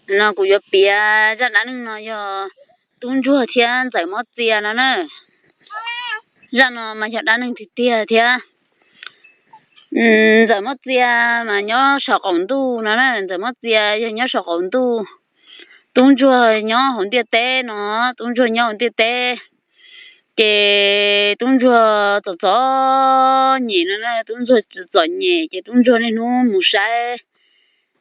No kuv yuav piav zaj dab neeg no yog tub ntsuag thiab ntxawm mob txia no na. Zaj no mas yog dab neeg tiag tiag thiab. Ntxawm mob txia mas nyob saum qaum ntuj no na, ntxawm mob txia yog nyob saum qaum ntuj. Tub ntsuag nyob hauv ntiaj teb no, tub ntsuag nyob hauv ntiaj teb. Ces tub ntsuag txom txom nyem no na, tub ntsuag txom nyem ces tub ntsuag niaj hnub mus saib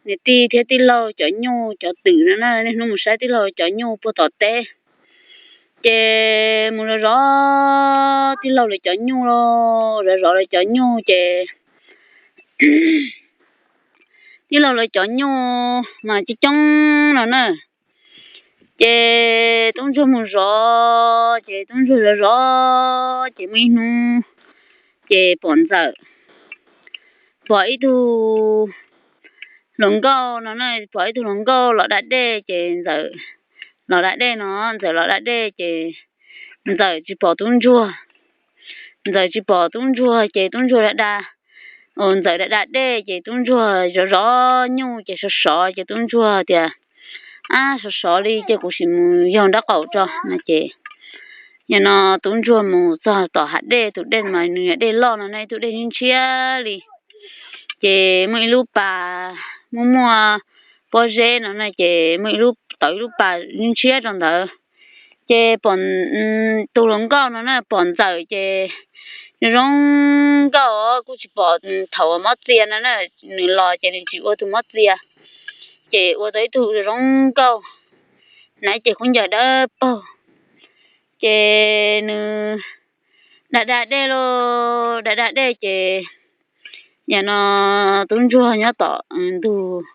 niam tij thiab tij laug cov nyuj cov twm no na, niaj hnub mus saib tij laug cov nyuj puag tom teb. Ces mus zov zov tij laug lawv cov nyuj, zov zov lawv cov nyuj ces tij laug lawv cov nyuj mas coob coob no na. Ces tub ntsuag mus zov, ces tub ntsuag zov zov ces muaj ib hnub ces pom ntxawm, pom ib tug hluas nkauj no na, pom ib tug hluas nkauj los da dej ces ntxawm los da dej no, ntxawm los da dej ces ntxawm tsis pom tub ntsuag. Ntxawm tsis pom tub ntsuag ces tub ntsuag da da, ntxawm da da dej ces tub ntsuag zov zov nyuj ces sov sov ces tub ntsuag tias, ab, sov sov li ces kuv sim mus yaug nraub qaum tso no ces nim no tub ntsuag mus txog tom hav dej, tus dej mas nws yog dej loj no ne, tus dej ntshiab li. Ces muaj ib lub pas muaj muaj pob zeb no na, ces muaj ib lub, tau ib lub pas ntshiab rau ntawd. Ces pom tus hluas nkauj no na, pom ntxawm ces zoo nkauj, kuj tsis pom thaum mob txia no na, nws los ces nws tsis ua tus mob txia, ces ua tau ib tug zoo nkauj, hnav cev khaub ncaws dawb paug. Ces nws da da dej lauj, da da dej ces yam no tub ntsuag nyob tom ntug,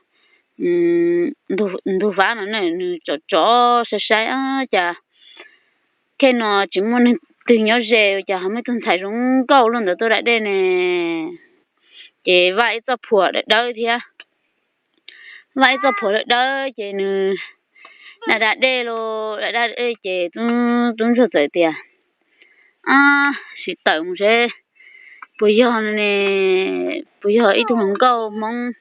ntug vab no na, nws tsom tsom saib saib, ab, cas khej no tsis muaj neeg twg nyob ze, cas ho muaj ib tug ntxhais zoo nkauj luaj ntawd tuaj da dej ne. Ces vaj ib txoj phuam dawb dawb thiab, vaj ib txoj phuam dawb dawb ces nws da da dej lauj, da da dej ces tub ntsuag txawm tias, ab, sim tawm mus seb puas yog ne, puas yog ib tug hluas nkauj Hmoob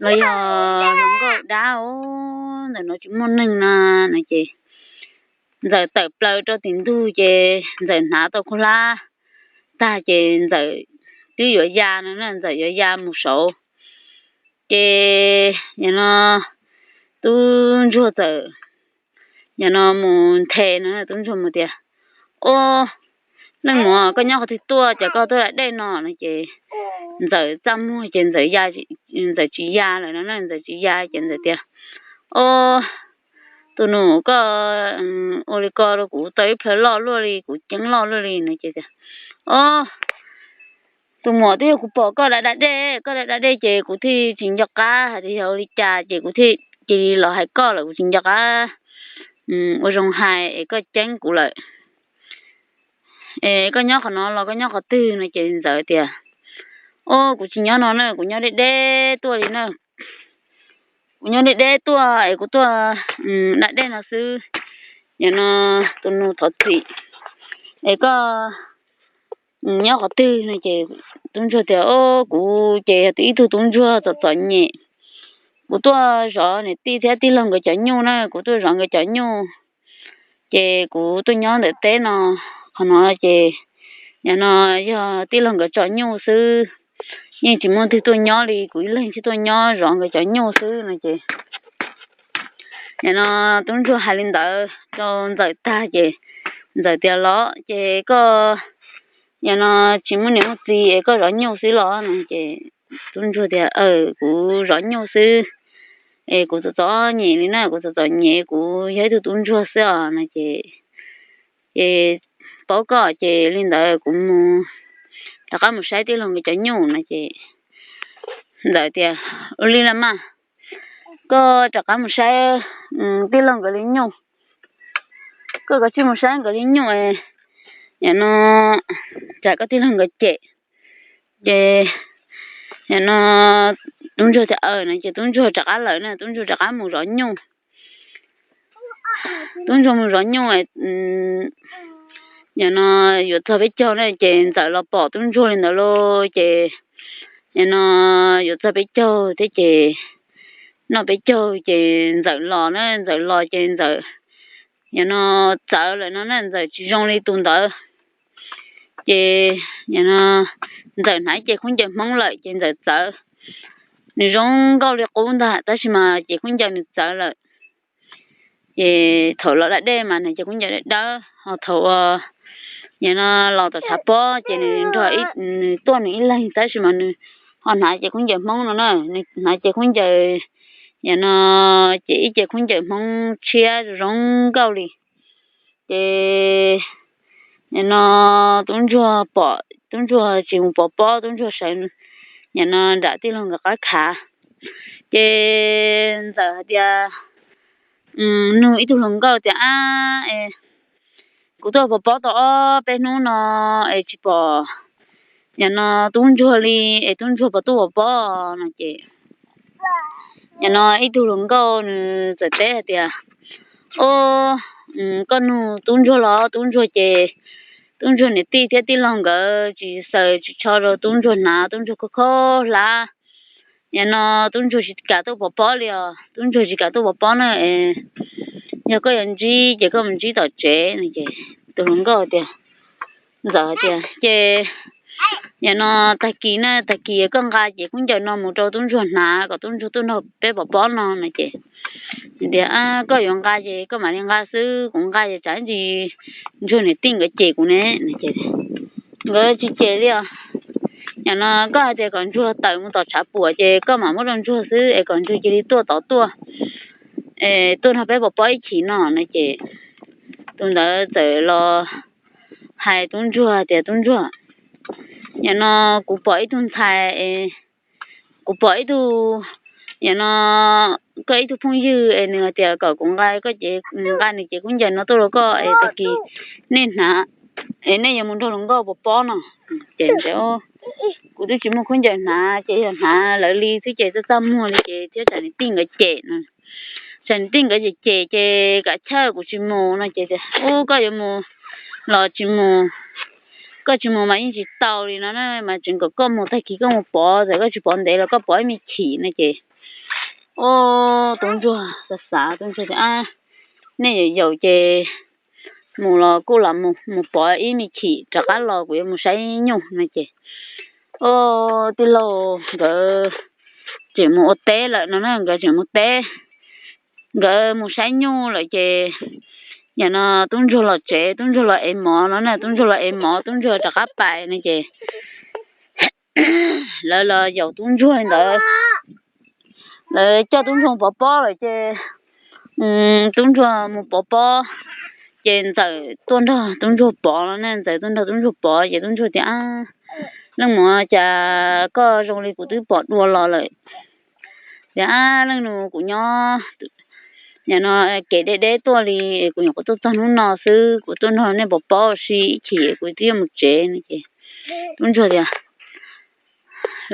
los yog hluas nkauj dab os, ntawm no tsis muaj neeg na no ces ntxawm tawm plaws rau tim ntug ces ntxawm hnav tau khaub hlab tag ces ntxawm twb yuav ya no na, ntxawm yuav ya mus saud. Ces yam no tub ntsuag txawm yam no mus nthe no, tub ntsuag mus tias, o, leej muam, koj nyob qhov twg tuaj ces koj tuaj da dej no no ces ntxawm txaj muag ces ntxawm ya, ntxawm tsis ya lawm no na, ntxawm tsis ya ces ntxawm tias, o, tus nus, koj ua li ko rau kuv tau ib plhaw loj luaj li, kuv ceeb loj luaj li no ces tias, o, tus muam, twb yog kuv pom koj da da dej, koj da da dej ces kuv thiaj tsis nco qab hais tias yog ua li cas ces kuv thiaj cia li los hais koj lawm, kuv tsis nco qab ua zoo hais es koj ceeb kuv lawm. Es koj nyob qhov no los koj nyob qhov twg no ces ntxawm tias, o, kuv tsis nyob no na, kuv nyob deb deb tuaj li na. Kuv nyob deb deb tuaj es kuv tuaj da dej no xwb. Yam no tus nus thov txim es koj nyob qhov twg no ces tub ntsuag tias, o, kuv ces yog ib tug tub ntsuag txom txom nyem. Kuv tuaj zov niam tij thiab tij laug nkawd cov nyuj na, kuv tuaj zov nkawd cov nyuj. Ces kuv tuaj nyob ntawm teb no, qhov no ces yam no yog tij laug nkawd tso nyuj xwb, yeej tsis muaj twg tuaj nyob li, kuv ib leeg thiaj tuaj nyob zov nkawd cov nyuj xwb no ces yam no tub ntsuag hais li ntawd rau ntxawm tag ces ntxawm tias, los ces koj yam no tsis muaj niam muaj txiv es koj zov nyuj xwb los no ces tub ntsuag tias, aw, kuv zov nyuj xwb es kuv txom txom nyem li na, kuv txom txom nyem, kuv yog ib tug tub ntsuag xwb os no ces, ces paub koj ces li ntawd kuv mus, rov qab mus saib tij laug nkawd cov nyuj no ces ntxawm tias, ua li los mas, koj rov qab mus saib tij laug nkawd li nyuj, koj kav tsij mus saib nkawd li nyuj, yam no tsam koj tij laug nkawd cem. Ces yam no tub ntsuag tias, aw no ces tub ntsuag rov qab lawm na, tub ntsuag rov qab mus zov nyuj. Tub ntsuag mus zov nyuj, yam no yuav txog peb caug na ces ntxawm los pom tub ntsuag li ntawd lauj ces yam no yuav txog peb caug thiab ces noj peb caug ces Ntxawm los na, Ntxawm los ces Ntxawm, yog no, txawv lawm no na, Ntxawm tsis zoo li tus ntawd. Ces, yog no, Ntxawm hnav ib ce khaub ncaws Hmoob lawm ces Ntxawm txawv. Nws zoo nkauj li qub ntag tab sis mas ces khaub ncaws nws txawv lawm. Ces thaum los da dej mas nws ces khaub ncaws dawb dawb, ho thaum uas, yog no, los tom tshav pob ces nws nrog, nws tuaj nws ib leeg tab sis mas nws ho hnav ces khaub ncaws Hmoob no na, nws hnav ces khaub ncaws, yog no, ces ib ce khaub ncaws Hmoob tshiab zoo nkauj li. Ces, yog no, tub ntsuag pom, tub ntsuag tsis mus pov pob, tub ntsuag sawv, yog no, nram tij laug nkawd qab khav. Ces Ntxawm hais tias, nug ib tug hluas nkauj tias, ab, kuv tuaj pov pob tau ob peb hnub no es tsis pom, yog no, tub ntsuag li, es tub ntsuag puas tuaj pov pob no ces, yog no, ib tug hluas nkauj nws txawm teb hais tias, o, koj nug tub ntsuag los, tub ntsuag ces, tub ntsuag niam tij thiab tij laug nkawd tsis xaws tsis tsho rau tub ntsuag hnav, tub ntsuag khaub khaub hlab. Yog no, tub ntsuag tsis kam tuaj pov pob li os, tub ntsuag tsis kam tuaj pov pob na. Yog koj yuav ntsib ces koj mus ntsib tom tsev no ces tus hluas nkauj tias, Ntxawm tias, ces, yog no, tag kis na, tag kis koj nqa ces khaub ncaws no mus rau tub ntsuag hnav kom tub ntsuag tuaj nrog peb pov pob no no ces, tias, koj yuav nqa ces koj mam li nqa xwb, kuv nqa ces tsam ntsis ntsuag niam tij nkawd cem kuv ne no ces, nkawd tsis cem li os. Yog no koj hais tias kom ntsuag tawm mus tom tshav puam ces koj mam muab rau ntsuag xwb es kom ntsuag cia li tuaj tod tuaj, es tuaj nrog peb pov pob ib chim no no ces, tus ntawd txawm los hais tub ntsuag tias, tub ntsuag, yog no, kuv pom ib tug ntxhais, kuv pom ib tug, yog no, koj ib tug phooj ywg es nws hais tias kom kuv nqa, koj ces nqa nws ces khaub ncaws no tuaj rau koj es tag kis nej hnav, es nej yuav mus nrog hluas nkauj pov pob no. Ces, kuv twb tsis muaj khaub ncaws hnav ces yog hnav lawv li xwb ces txaj txaj muag li ces thiab tsam niam tij nkawd cem no, tsam niam tij nkawd cem cem ces kam chawj kuv tsis mus no ces, ub, koj yuav mus los tsis mus, koj tsis mus mas yeej tsis tau li no na, mas tseem kom koj mus, tag kis koj mus pov, txawm koj tsis pov ntev los koj pov ib me chim no ces, ub, tub ntsuag xav xav, tub ntsuag tias, nej yaum yaum ces mus los kuj los mus, mus pov ib me chim rov qab los kuv yuav mus saib nyuj no ces, ub, tij laug nkawd tseem mus ua teb lawm no na, nkawd tseem mus teb, nkawd mus saib nyuj lawm ces, yog no, tub ntsuag los tsev, tub ntsuag los ev mov no na, tub ntsuag los ev mov, tub ntsuag rov qab pais no ces lawv los yaum tub ntsuag li ntawd, lawv coj tub ntsuag pov pob lawm ces tub ntsuag mus pov pob, ces Ntxawm tuaj nrog tub ntsuag pov no na, Ntxawm tuaj nrog tub ntsuag pov ces tub ntsuag tias, leej muam, cas koj zoo li kuv twb pom dua los lawm. Tias, leej nus, kuv nyob, yog no, kev deb deb tuaj li, kuv nyuam qhuav tuaj txog hnub no xwb, kuv tuaj nrog nej pov pob ua si ib chim kuv twb yuav mus tsev no ces tub ntsuag tias,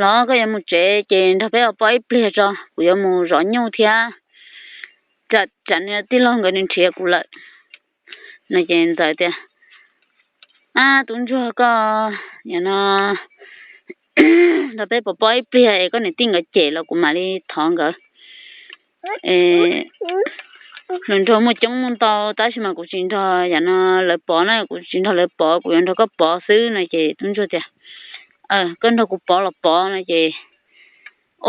los koj yuav mus tsev ces nrog peb pov pob ib pliag tso, kuv yuav mus zov nyuj thiab, tsam tij laug nkawd nws nrhiav kuv lawm no ces Ntxawm tias, ab, tub ntsuag koj, yog no, nrog peb pov pob ib pliag es koj niam tij nkawd cem los kuv mam li thov nkawd. Hluas nraug muaj coob muaj ntau tab sis mas kuv tsis nrog, yog no, lawv pov na, kuv tsis nrog lawv pov, kuv yuav nrog koj pov xwb no ces tub ntsuag tias, koj nrog kuv pov los pov no ces,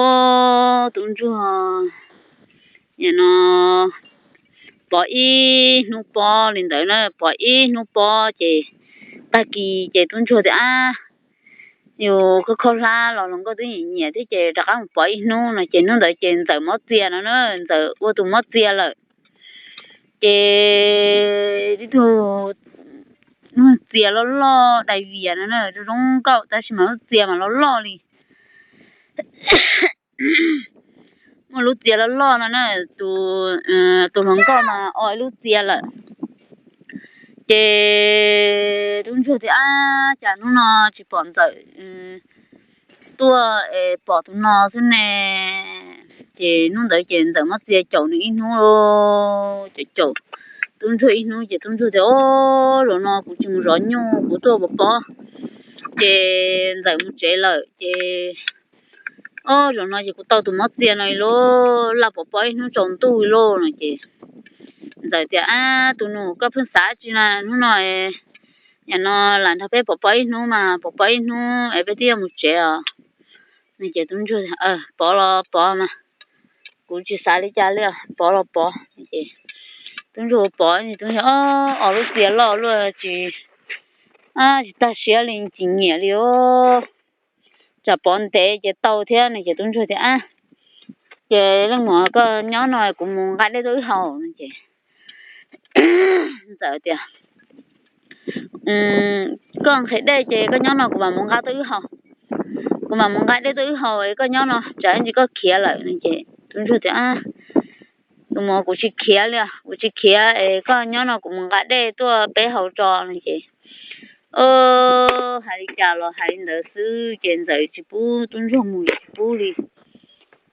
ub, tub ntsuag, yog no, pov ib hnub pob li ntawd na, pov ib hnub pob ces tag kis ces tub ntsuag tias, ab, yus khaub khaub hlab los hluas nkauj twb nyiam nyiam thiab ces rov qab mus pov ib hnub no ces hnub ntawd ces Ntxawm mob txia no na, Ntxawm ua tus mob txia lawm. Ces tib tug lub txia loj loj dai vias no na, zoo nkauj tab sis mas lub txia mas loj loj li. Muaj lub txia loj loj no na, tus hluas nkauj mas o ib lub txia lawm. Ces tub ntsuag tias, ab, cas hnub no tsis pom Ntxawm tuaj es pom tus no xwb ne. Ces hnub ntawd ces Ntxawm mob txia caum nws ib hnub, caum caum tub ntsuag ib hnub ces tub ntsuag tias, o, zaum no kuv tsis mus zov nyuj, kuv tuaj pov pob. Ces Ntxawm mus tsev lawm ces Ob, zaum no ces kuv tau tus mob txias no lauj, laj pov pob ib hnub tsaus ntuj lauj no ces ntxawm tias, Ab, tus nus, koj pheej xav tsi na hnub no? Yam no lam nrog peb pov pob ib hnub mas, pov pob ib hnub es peb twb yuav mus tsev os. No ces tub ntsuag, Pov los pov mas, kuv tsis xav li cas li, pov los pov. Tub ntsuag pov, tub ntsuag, Ob, ob lub txias loj luaj, tsis, tsis tag siab li, tsis nyiam li os. Tsam pov ntev ces tau thiab no ces tub ntsuag tias, Ab, ces leej muam, koj nyob no kuv mus nqa dej tuaj wb haus no ces ntxawm tias, Koj nqhis dej ces koj nyob no kuv mam mus nqa tuaj wb haus. Kuv mam mus nqa dej tuaj wb haus es koj nyob no, tsam ntsis koj khiav lawm no ces tub ntsuag tias, Tus muam, kuv tsis khiav li, kuv tsis khiav es koj nyob no kuv mus nqa dej tuaj peb haus tso no ces, o, hais li cas los hais li ntawd xwb ces ntxawm tsis pub tub ntsuag mus li, tsis pub li.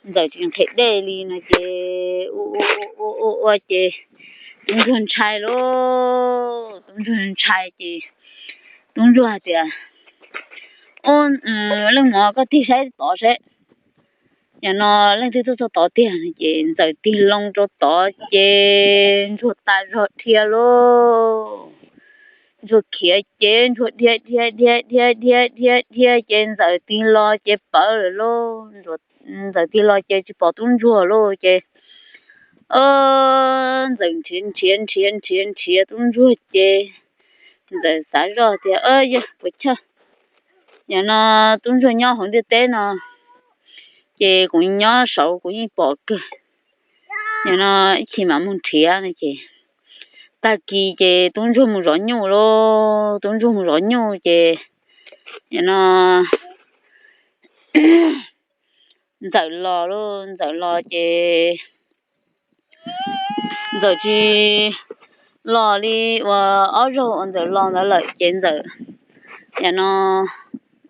Ntxawm tsis nqhis dej li no ces ua ua ces tub ntsuag ntshai lauj, tub ntsuag ntshai ces tub ntsuag hais tias, Leej muam, koj tig saib tod seb, yam no leej twg tuaj txog tod tiag no ces ntxawm tig loo rau tod ces ntsuag tas zog dhia lauj. Ntsuag khiav ces ntsuag dhia dhia dhia dhia dhia dhia dhia ces ntxawm tig los ces pawv lawm lauj. Ntxawm tig los ces tsis pom tub ntsuag lauj ces ntxawm nrhiav nrhiav nrhiav nrhiav nrhiav tub ntsuag ces ntxawm xav zoj tias, Yog puas chawj, yam no tub ntsuag nyob hauv ntiaj teb no ces kuv nyob saud kuv yeej pom kawg. Yam no ib chim mam mus nrhiav no ces tag kis ces tub ntsuag mus zov nyuj lauj. Tub ntsuag mus zov nyuj ces yam no ntxawm los lauj, ntxawm los ces ntxawm tsis los li uas ob zaug uas ntxawm los ntawd lawm ces ntxawm, yam no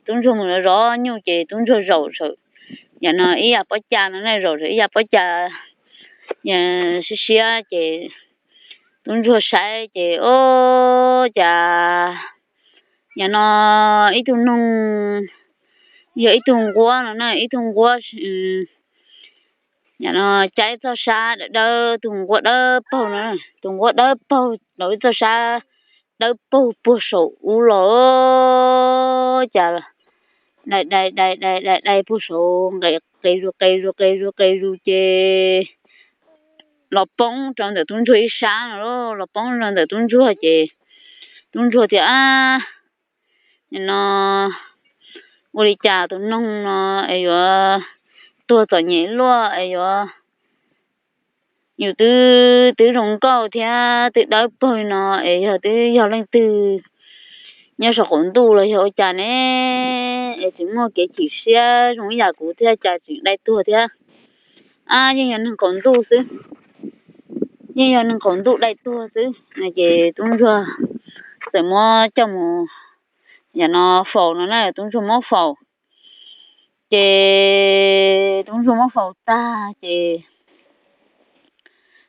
tub ntsuag mus zov nyuj ces tub ntsuag zaum saum, yam no ib yam pob cas no ne, zaum saum ib yam pob cas siab siab ces tub ntsuag saib ces o, cas yam no ib tug noog, yog ib tug nquab no na, ib tug nquab, yam no caib txoj sab dawb dawb, tus nquab dawb paug no, tus nquab dawb paug los ib txoj sab dawb paug puag saum ub los, cas dai dai dai dai dai dai puag saum nqes qis zus qis zus qis zus qis zus ces los poob rau ntawm tub ntsuag ib sab no, los poob rau ntawm tub ntsuag ces tub ntsuag tias, Ab, no ua li cas tus noog no es yuav tuag txom nyem luaj es yuav, yus twb, twb zoo nkauj thiab twb dawb paug no es yog twb yog leej twg nyob saum qaum ntuj los yog ua cas ne, es tsis muaj kev chim siab zoo ib yam kuv thiab cas tseem dai tuag thiab. Ab, yeej yog neeg qaum ntuj xwb, yeej yog neeg qaum ntuj dai tuag xwb no ces tub ntsuag txawm muab coj mus, yam no faus no na, tub ntsuag muab faus. Ces tub ntsuag muab faus tag ces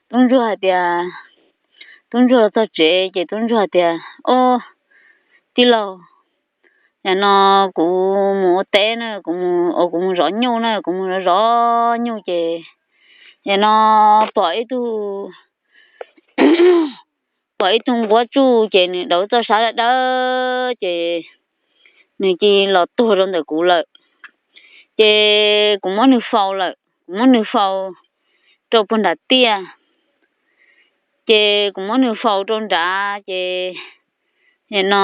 tub ntsuag hais tias, tub ntsuag txog tsev ces tub ntsuag hais tias, Ob, tij laug, yam no kuv mus ua teb na, kuv mus, kuv mus zov nyuj na, kuv mus zov nyuj ces yam no pom ib tug, pom ib tug nquab tsuj ces nws dawb txoj sab dawb dawb ces nws cia li los tuag rau ntawm kuv lawm. Ces kuv muab nws faus lawm, kuv muab nws faus rau puag nram tiaj. Ces kuv muab nws faus rau nrad ces nim no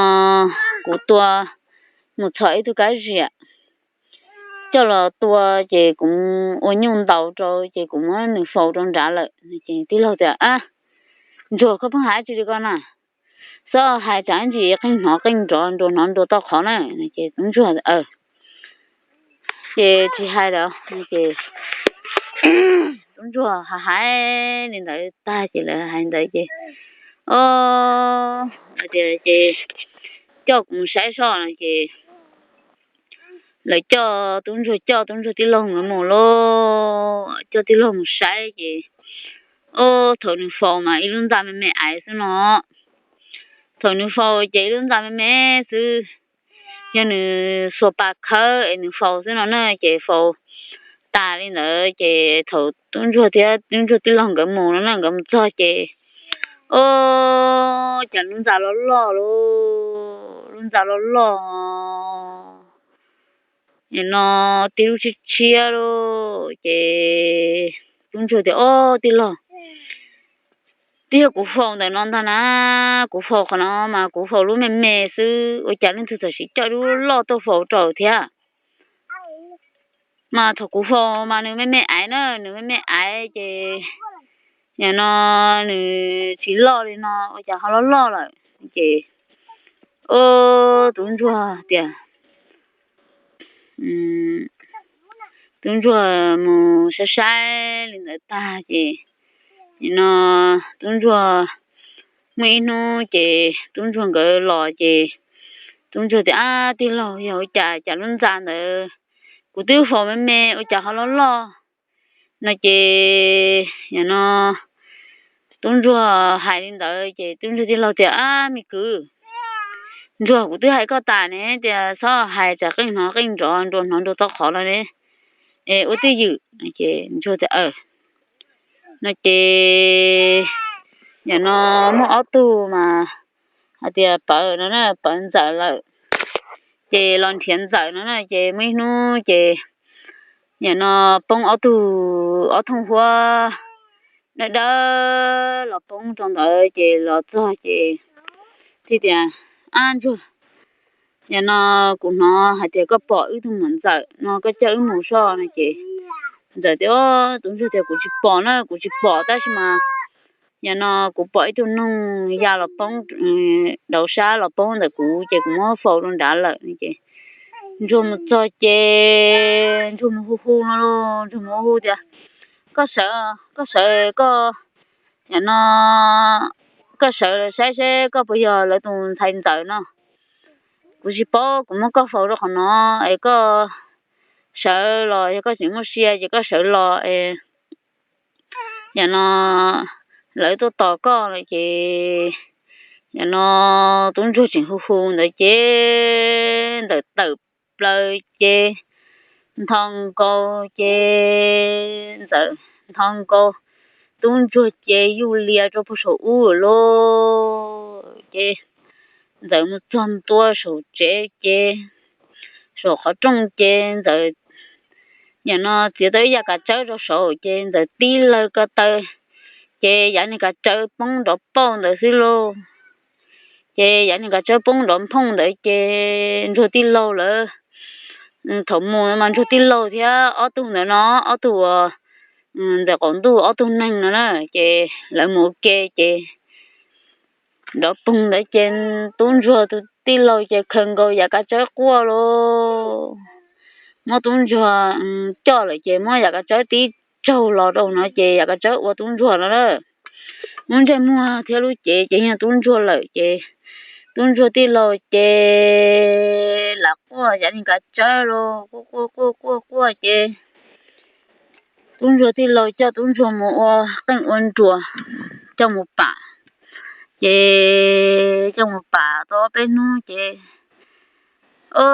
kuv tua mus txhom ib tug kab ziam coj los tua ces kuv ua nyuj ntaus rau ces kuv muab nws faus rau nrad lawm. Ces tij laug tias, Ab, ntsuag, koj pheej hais tsi li ko na? Txhob hais tsam ntsis qeej hnov qeej nrov, nruas hnov nruas tau qhov na. Ces tub ntsuag, ces tsis hais lawm. Ces tub ntsuag hais li ntawd tag ces lawv hais ntawd ces, o, tias ces coj kuv mus saib soj no ces lawv coj tub ntsuag, coj tub ntsuag tij laug nkawd mus lauj, coj tij laug mus saib ces, o, thaum nws faus mas ib lub ntxa me me aiv xwb no. Thaum nws faus ces ib lub ntxa me me xwb, yog nws xuas pas khawb es nws faus xwb no na ces faus tas li ntawd ces thaum tub ntsuag thiab tub ntsuag tij laug nkawd mus no na, nkawd mus txog ces, o, cas lub ntxa los loj lauj, lub ntxa los loj, nim no tib lub tshiab tshiab lauj. Ces tub ntsuag tias, o, tij laug, twb yog kuv faus ntawm no ntag na, kuv faus qhov no mas kuv faus lub me me xwb, ua cas leej twg txawm sim coj lub loj tuaj faus rau thiab. Mas thaum kuv faus mas nws me me aiv na, nws me me aiv ces nim no nws tsis loj li no, ua cas ho loj loj lawm. Ces, o, tub ntsuag tias, tub ntsuag mus saib saib li ntawd tag ces, nim no tub ntsuag, muaj ib hnub ces tub ntsuag nkawd los ces tub ntsuag tias, ab, tij laug, yog ua cas cas lub ntxa ntawd kuv twb faus me me ua cas ho loj loj no ces, nim no tub ntsuag hais li ntawd ces tub ntsuag tij laug tias, ab, me kwv, ntsuag, kuv twb hais koj tas ne tias txhob hais tsam qeej hnov qeej nrov, nruas hnov nruas tau qhov no ne, es ua twj ywm. Ces ntsuag tias, aw. No ces nim no muaj ob tug mas hais tias Pawv no na, Pawv Ntxawm lawm, ces los nrhiav Ntxawm no na. Ces muaj ib hnub ces nim no poob ob tug, ob thooj huab dawb dawb los poob rau ntawd ces los txog ces thiaj tias, ab, ntsuag, nim no kuv hnov hais tias koj pom wb tug muam Ntxawm no, koj coj wb mus soj no. Ces Ntxawm tias, o, tub ntsuag tias, kuv tsis pom na, kuv tsis pom, tab sis mas nim no kuv pom ib tug noog ya los poob, dauv sab los poob ntawm kuv ces kuv muab faus rau nrad lawm no. Ces ntsuag mus txog ces ntsuag mus hu hu no, ntsuag mus hu hu tias, koj sawv, koj sawv, koj, nim no koj sawv saib seb koj puas yog lawv tus ntxhais Ntxawm no. Kuv tsis paub, kuv muab koj faus rau qhov no es koj sawv los, yog koj tseem muaj sia ces koj sawv los es nim no lawv tuaj tos koj lawm. Ces nim no tub ntsuag tseem hu hu ntawd ces Ntxawm tawm plaws ces nthos nkaus ces Ntxawm nthos nkaus tub ntsuag ces yuj lias rau puag saum ub lawm lauj. Ces Ntxawm mus txog ntua saum tsev ces saum qhov rooj ces Ntxawm nim no txiav tau ib yav kav tsawb rau saum ces Ntxawm tib lawg ko taw ces yav niag kav tsawb poob nrov pauj ntawd xwb lauj. Ces yav niag kav tsawb poob nrov nphooj ntawd ces ntsuag tij laug lawv, thaum mus mas ntsuag tij laug thiab ob tug ntawd no, ob tug uas ntawm qaum ntuj ob tug neeg no na, ces lawv mus ua ke ces nrov poog ntawd ces tub ntsuag tus tij laug ces khaws nkaus yav kav tsawb quaj lauj. Muab tub ntsuag coj lawm ces muab yav kav tsawb tib tsaug los rau no ces yav kav tsawb ua tub ntsuag no na. Lub ntsej muag thiab lub cev ces yog tub ntsuag lawm ces tub ntsuag tij laug ces lam quaj yav niag kav tsawb los quaj quaj quaj quaj quaj ces tub ntsuag tij laug coj tub ntsuag mus ua qeej ua nruas, coj mus pam. Ces coj mus pam tau ob peb hnub ces, o,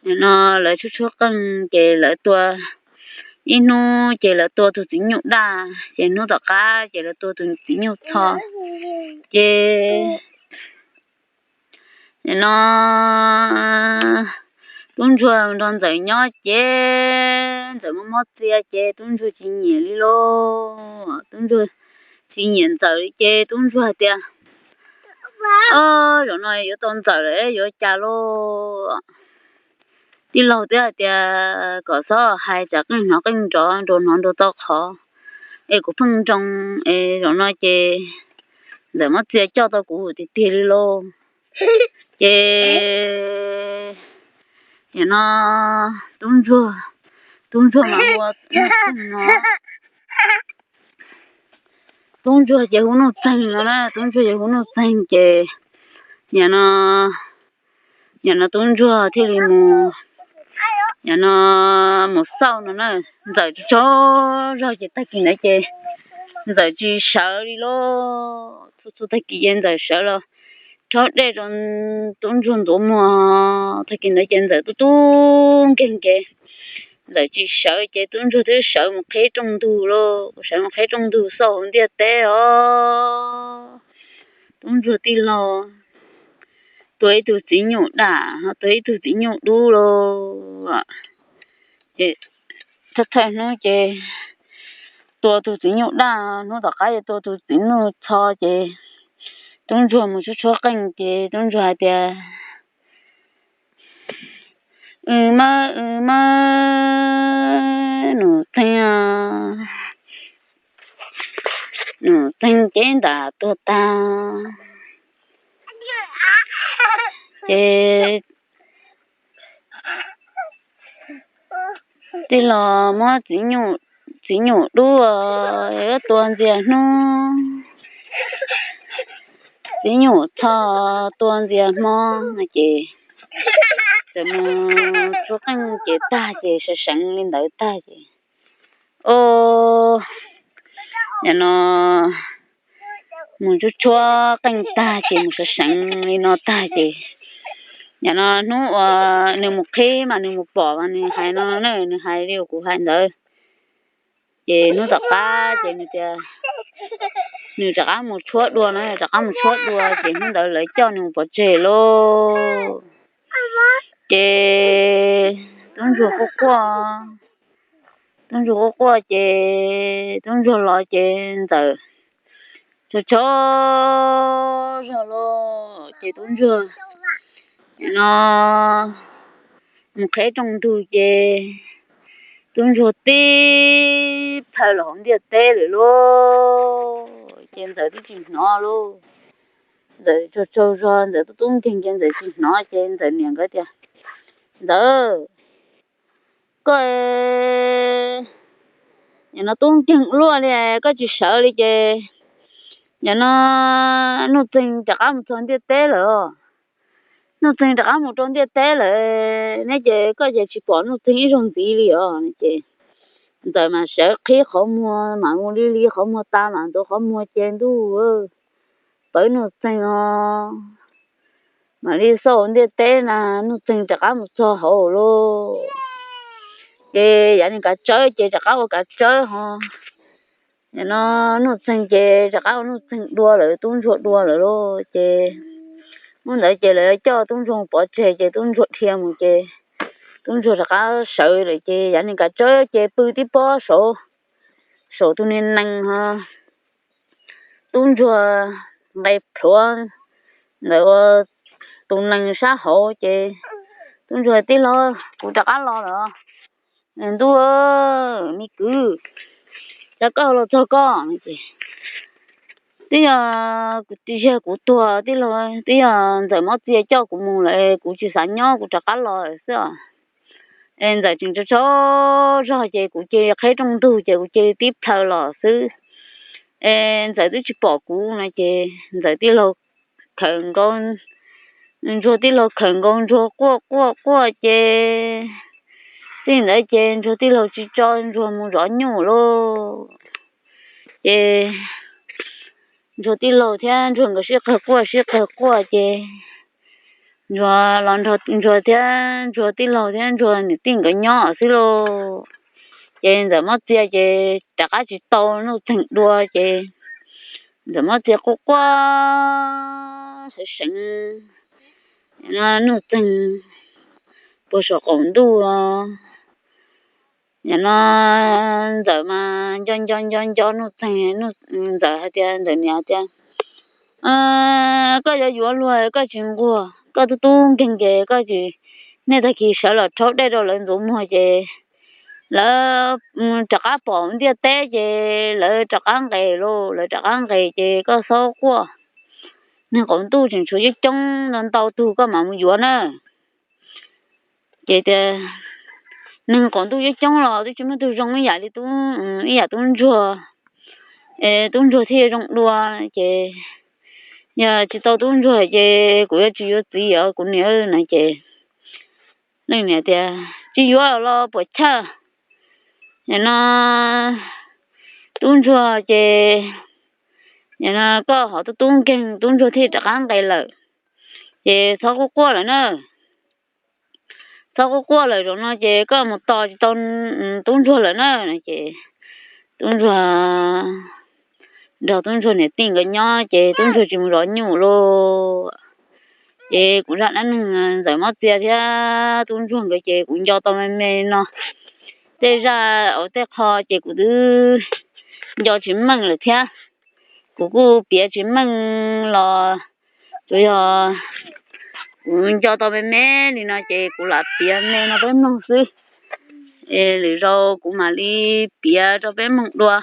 nim no lawv tshuab tshuab qeej ces lawv tua, ib hnub ces lawv tua tus txiv nyuj daj ces hnub tom qab ces lawv tua tus txiv nyuj txho. Ces nim no tub ntsuag nrog Ntxawm nyob ces Ntxawm muab mob txia ces tub ntsuag tsis nyiam li lauj. Tub ntsuag tsis nyiam Ntxawm li ces tub ntsuag hais tias, o, zaum no yuav tau Ntxawm lawm yuav cas lauj. Tij laug twb hais tias kom txhob hais tsam qeej hnov qeej nrov, nruas hnov nruas tau qhov, es kuv pheej nroo, es zaum no ces Ntxawm muab txia coj tau kuv tiag tiag li lauj. Ces nim no tub ntsuag, tub ntsuag mas hu no, tub ntsuag ces hu Nuj Txeeg no na, tub ntsuag ces hu Nuj Txeeg ces nim no, nim no tub ntsuag thiaj li mus, nim no mus xauj no na. Ntxawm tsaug zog ces tag kis ntawd ces Ntxawm tsis sawv li lauj. Txhua txhua tag kis ces Ntxawm sawv los rhaub dej rau tub ntsuag ntxuav muag. Tag kis ntawd ces Ntxawm tub tub nkeeg ces Ntxawm tsis sawv ces tub ntsuag twb sawv mus qhib rooj ntug lauj, sawv mus qhib rooj ntug xauj hauv ntiaj teb os. Tub ntsuag tij laug tua ib tug txiv nyuj daj, tua ib tug txiv nyuj dub lauj. Ces thawj thawj hnub ces tua tus txiv nyuj daj, hnub tom qab yuav tua tus txiv nyuj txho ces tub ntsuag mus tshuab tshuab qeej ces tub ntsuag hais tias, Wb mab, wb mab, num txeeg, num txeeg cev ntam tuag tag. Ces tij laug muab txiv nyuj dub tua ntxias hnub, txiv nyuj txho tua ntxias hmo no ces txawm mus tshuab qeej ces tag ces sawv seev li ntawd tag ces, o, nim no mus tshuab tshuab qeej tag ces mus sawv seev li no tag ces, nim no hnub uas nws mus qhib mas nws mus pom mas nws hais no na, nws hais li uas kuv hais ntawd. Ces hnub tom qab ces nws tias nws rov qab mus tshuab dua no, rov qab mus tshuab dua ces hnub ntawd lawv coj nws mus pov tseg lauj. Ces tub ntsuag quaj quaj, tub ntsuag quaj quaj ces tub ntsuag los ces ntxawm tsaug tsaug zog lauj. Ces tub ntsuag no mus qhib rooj ntug ces tub ntsuag tib plhaw los hauv ntiaj teb lawm lauj. Ces ntxawm twb tsis hnov lauj. Ntxawm tsaug tsaug zog, ntxawm tub tub nkeeg ces ntxawm tsis hnov ces ntxawm niam nkawd tias, Ntxawm, koj nim no tub nkeeg luaj li, koj tsis sawv li ces nim no nuj txeeg rov qab mus txog ntiaj teb lawm. Nuj txeeg rov qab mus rau ntiaj teb lawm ne ces koj ces tsis pom nuj txeeg ib zaug ntxiv li os. Ces ntxawm mas sawv qhib qhov muag mas mus li li qhov muag tas mas ntuav qhov muag ces ntuj, pawv nuj txeeg os. Mam li xauj ntiaj teb na, nuj txeeg rov qab mus txog hauv lauj. Ces yav nws kav tsawb ces rov qab ua kav tsawb ho. Nim no nuj txeeg ces rov qab ua nuj txeeg dua lawm, tub ntsuag dua lawm lauj. Ces hnub ntawd ces lawv coj tub ntsuag pov tseg ces tub ntsuag dhia mus ces tub ntsuag rov qab sawv lawm ces yav nws kav tsawb ces pw tib pob saud, saum tus niag nees ho. Tub ntsuag nqes plhuav ntawm ua tus nees sab hauv ces tub ntsuag, Tij laug, kuv rov qab los lawm. Ntuj, me kwv, cas koj los txog koj? Twb yog kuv, twb yog kuv tuag, twb yog ntxawm mob txia coj kuv mus lawm, kuv tsis xav nyob, kuv rov qab los lawm xwb os. Es ntxawm tseem tsaug tsaug zog ces kuv cia li qhib rooj ntug ces kuv cia li tib plhaw los xwb. Es ntxawm twb tsis pom kuv no ces ntxawm tij laug khawm nkaus, ntsuag tij laug khawm nkaus ntsuag quaj quaj quaj ces txij ntawd ces ntsuag tij laug tsis tso ntsuag mus zov nyuj lauj. Ces ntsuag tij laug thiab ntsuag nkawd sib qawg quaj sib qawg quaj ces ntsuag los nrog ntsuag thiab ntsuag tij laug thiab ntsuag niam tij nkawd nyob xwb lauj. Ces ntxawm mob txia ces rov qab tsis tau nuj txeeg dua ces ntxawm mob txia quaj quaj seev seev nuj txeeg puag saum qaum ntuj. Nim no ntxawm mas nco nco nco nco nuj txeeg, ntxawm hais tias, ntxawm niam tias, koj yuav yuav luag koj tsis nquag, koj tub tub nkeeg ces koj tsis, nej tag kis sawv los rhaub dej rau lawv ntxuav muag ces lawv rov qab pom ntiaj teb ces lawv rov qab nqes lauj, lawv rov qab nqes ces koj txhob quaj. Neeg qaum ntuj tseem tshuav coob coob ntau ntau tug koj mam mus yuav na. Ces tias neeg qaum ntuj coob coob los twb tsis muaj tug zoo ib yam li tub, ib yam tub ntsuag, es tub ntsuag thiaj zoo dua. Ces yog tsis tau tub ntsuag ces kuv yuav tsis yuav txiv os kuv niam na. Ces leej niam tias tsis yuav los puas chawj, nim no tub ntsuag ces, nim no koj ho tub tub nkeeg, tub ntsuag thiaj rov qab nqes lawm, ces txhob quaj quaj lawm na. txhob quaj quaj lawm, zaum no ces koj mus tos tsis tau tub ntsuag lawm na. Ces tub ntsuag nrog tub ntsuag niam tij nkawd nyob ces tub ntsuag tsis mus zov nyuj lauj. Ces kuv zaj dab neeg ntxawm mob txias thiab tub ntsuag nkawd ces kuv nco tau me me no. Tej zaj, tej qho ces kuv twb nco tsis meej lawm thiab. Kuv kuj piav tsis meej los tsuas yog kuv nco tau me me li no ces kuv lam piav me no peb mloog xwb. Lwm zaus kuv mam li piav rau peb mloog dua.